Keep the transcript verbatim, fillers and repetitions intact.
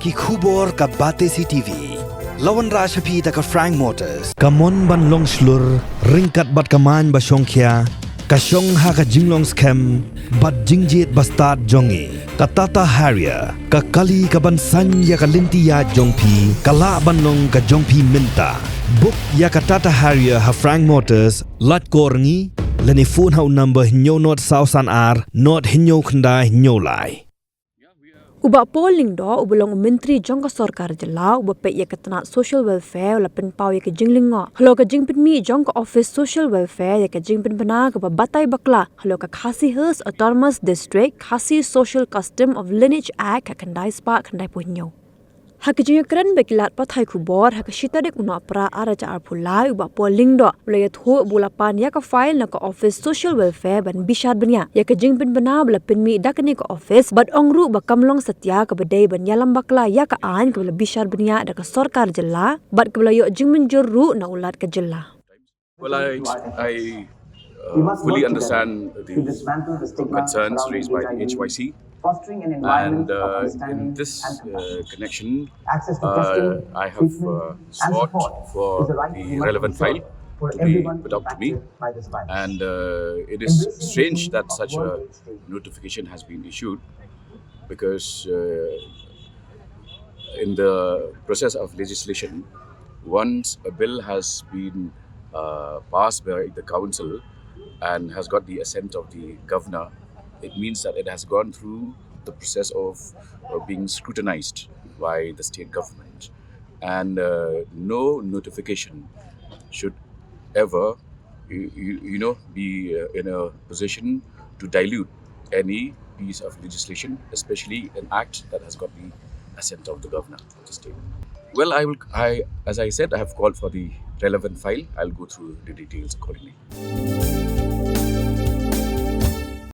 Ki khubor ka Batesi T V. La wanrah sha phi da ka Frank Motors. Ka mon ban long shlur, ryngkat bad ka main ba shongkhia, ka shong ha ka jinglong skhem bad jingjied ba stad jong ngi. Ka Tata Harrier, ka kali ka ban saiñ ïa ka lynti ïaid jong phi, ka lah ban long ka jong phi mynta. Book ïa ka Tata Harrier ha Frank Motors, lait kor ngi, lane phone ha u number hynñiew nod saw san ar, nod hynñiew khyndai hynñiew lai. U Bah Paul Lyngdoh, uba long u Myntri jong ka Sorkar Jylla, uba peit ïa ka tnat Social Welfare, u la pynpaw ïa ka jinglyngngoh halor ka jingpynmih jong ka Office Social Welfare ïa ka jingpynbna kaba batai bakla halor ka Khasi Hills Autonomous District, Khasi Social Custom of Lineage Act, khyndai spah khyndai phew hynñiew. Ha ka jingïakren bad ki lad pathai khubor ha ka shi tarik u Nohprah ar hajar arphew lai, u Bah Paul Lyngdoh u la ïathuh ba u la pan ïa ka file na ka Office Social Welfare ban bishar bniah ïa ka jingpynbna ba la pynmih da kane ka office, bad ong ruh ba kam long satia kaba dei ban ïalam bakla ïa ka aiñ kaba la bishar bniah da ka Sorkar Jylla bad kaba la ïoh jingmynjur ruh na u Lat ka Jylla. Well, I, I uh, fully understand the concerns raised by the H Y C. And uh, in this uh, connection, uh, I have uh, sought for the relevant file to be put up to me. And uh, it is strange that such a notification has been issued, because uh, in the process of legislation, once a bill has been uh, passed by the council and has got the assent of the governor, it means that it has gone through the process of uh, being scrutinized by the state government. And uh, no notification should ever, you, you, you know, be uh, in a position to dilute any piece of legislation, especially an act that has got the assent of the governor of the state. Well, I will. I, as I said, I have called for the relevant file. I'll go through the details accordingly.